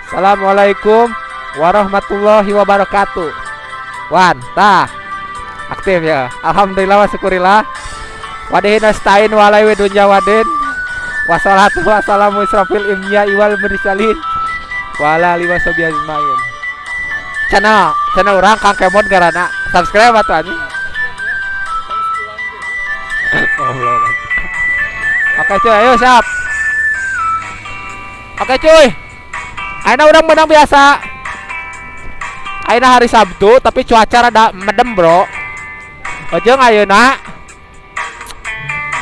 Assalamualaikum warahmatullahi wabarakatuh. Wan, tah. Aktif ya. Alhamdulillah wa syukurillah. Wadihi nasta'in wa alaihi dunya wadin. Wassalatu wassalamu israfil imya wal mursalin. Wa ala alihi washabihi ajmain. Channel, channel urang Kang Kemod garana. Subscribe atuh anjing. Goblok. Oke cuy, ayo siap. Oke cuy. Ayeuna urang menang biasa. Ayeuna hari Sabtu tapi cuaca rada medem, bro. Ojeng ayeuna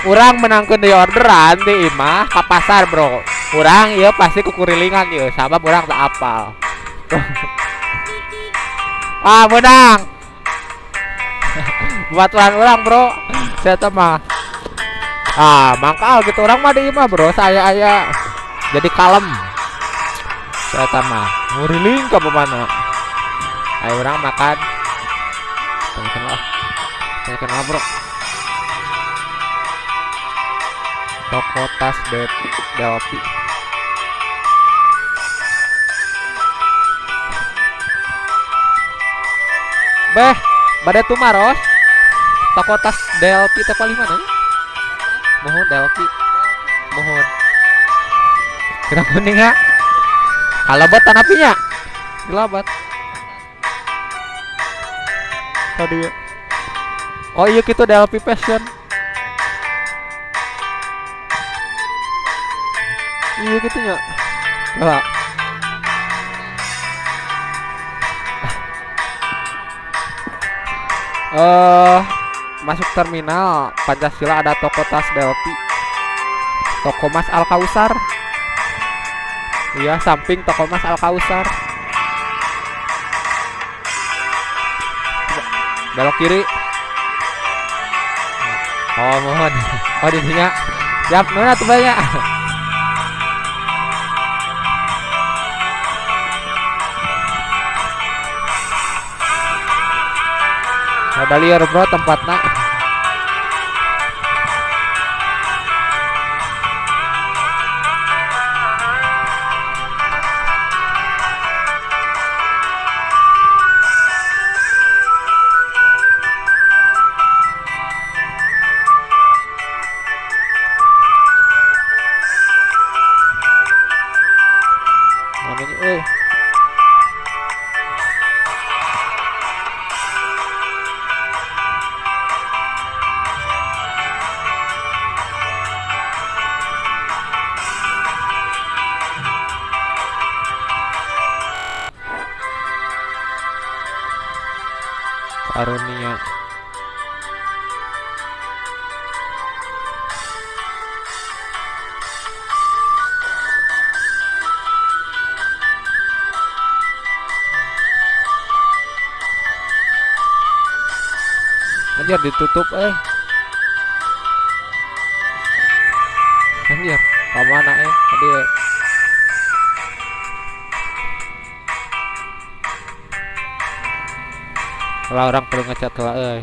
urang menangkeun deui orderan di imah ka pasar, bro. Urang ieu pasti kukurilingan ieu sabab urang tak apal. Ah, menang. Baturan urang, bro. Saya mah. Ah, mangkal gitu orang mah di imah, bro. Saya aya jadi kalem. Saya mah nguriling ke mana? Ayo orang makan. Kenal. Saya kenal, bro. Toko tas Delpi. Beh, bade tumaros. Toko tas Delpi teh paling mana? Mohon Delpi. Mohon. Kira kuning ha? Kalabat tanapinya. Dilabat. Tadi. Oh iya gitu Delpi Fashion. Iya gitu nya. Lah. Masuk terminal Pancasila ada toko tas Delpi. Toko Mas Al Kausar. Iya, samping toko Mas Al Kausar. Belok kiri. Oh, mohon. Oh, di sini. Siap, nuna tuh banyak. Ada liar bro tempatnya. Namanya Karunia. Anjir ditutup Anjir, kamana tadi Kalau orang perlu ngecat lah euy.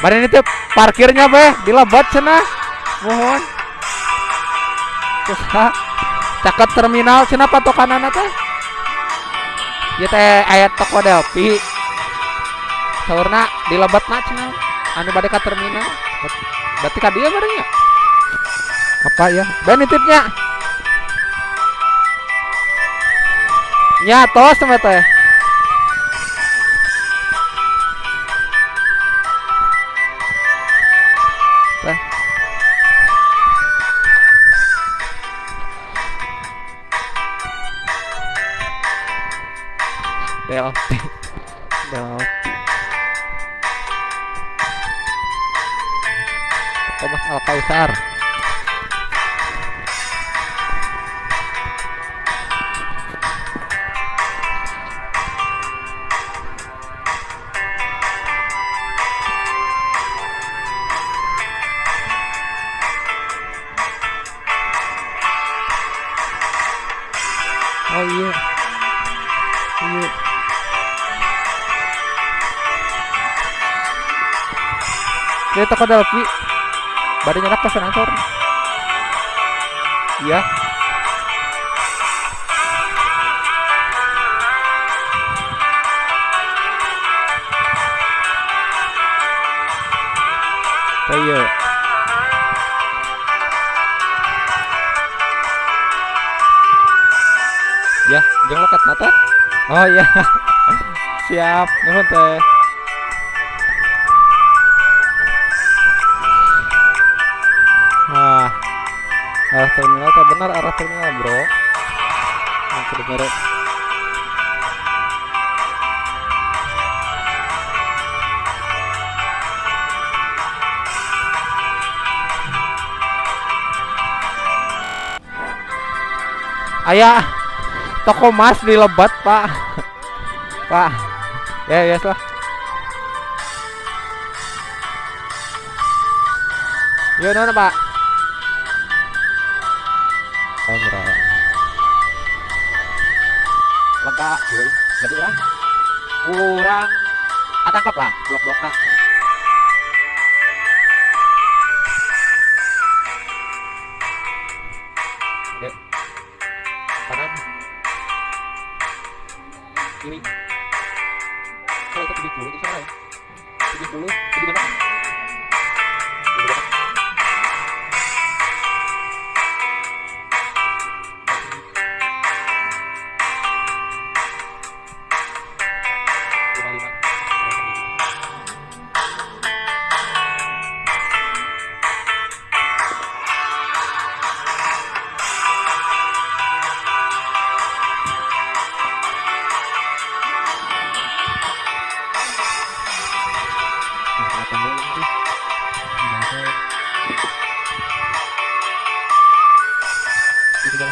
Mari itu parkirnya beh dilebat cenah. Mohon. Susah. Caket terminal cenah patokanana teh. Ieu teh aya toko Delpi. Saurna dilebatna cenah anu bade ka terminal. Berarti ka dieu bareng nya. Apa ya? Ben nitipnya. Nya tos teh teh. Teh. Delpi. Delpi. Toko Mas Al Kausar. Oh iya. Iya. Ini toko Delvi. Bade nyenak pesanan sor. Iya. Iya. Ya, jeung loket na teh. Oh iya. Siap, nuhun teh. Nah, arah terminal teh benar arah terminal, Bro. Yang kudu mere. Aya toko mas di Lebet, Pak. Pak. Ya, ya lah. Yo, nuhun, Pak. Oh, bro. Lega, jadi lah. Kurang atangkap lah, blok-blokna. Oke. Kanan. Kiri. Kalau itu 70 itu salah ya. 70, 76. 76. 55.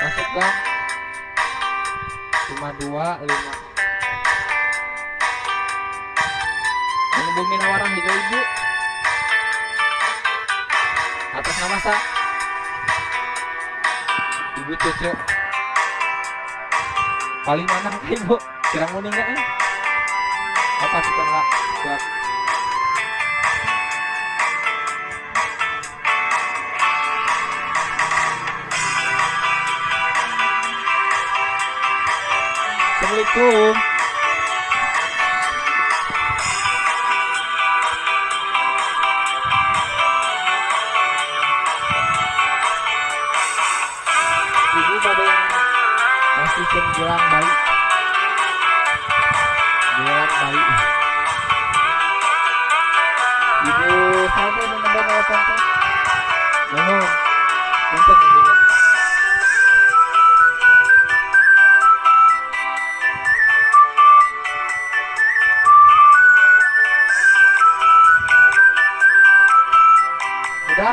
Masuk gang 52 5. Menghubungi nawaran hijau ibu atas nama sa Ibu Cece. Paling mana ibu? Kirang muning nggak ya? Apa sih enggak? Siap. Assalamualaikum. Ibu pada masihkan gelang bayi. Gelang bayi. Ibu sampai nomor telepon teh. Nuhun. Punten ibunya. Udah?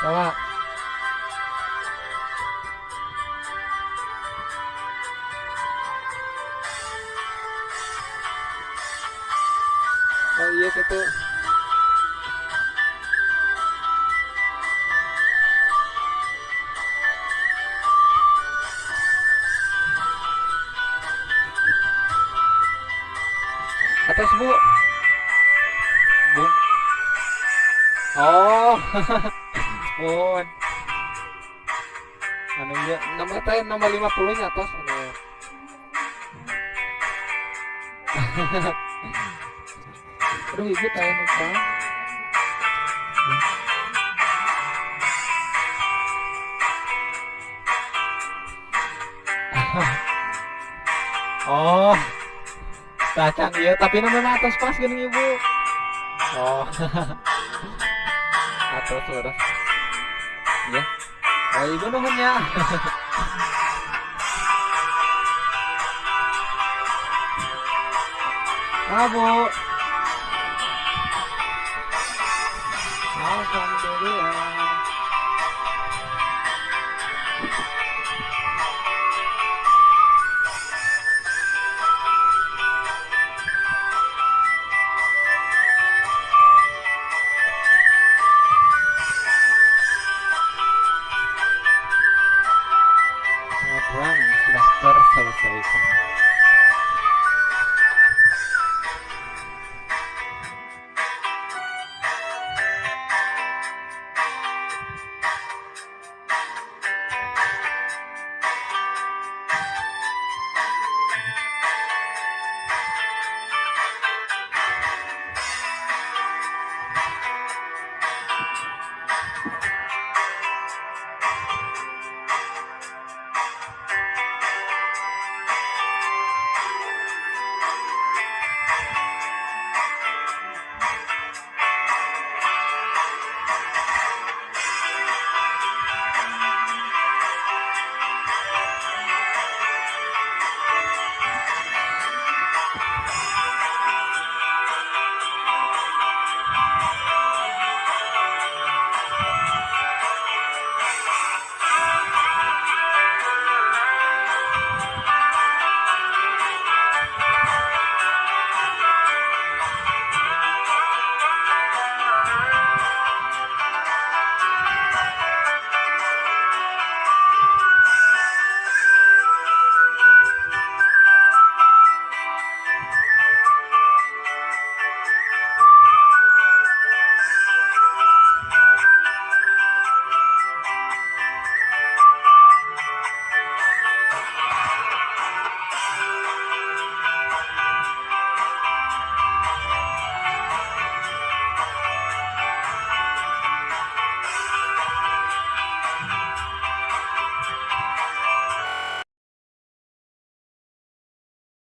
Bawa. Oh iya gitu. Atas bu. Bu. Oh. Bun. Anu ieu nomor teh nomor 50 nya tos anu. Aduh ibu teh lupa. Oh. Tah can ieu tapi namanya atas pas geuning ibu. Oh. Atas. Terus terus. Ya. Oh, ibu nuhun ya. Ah, Bu. Alhamdulillah.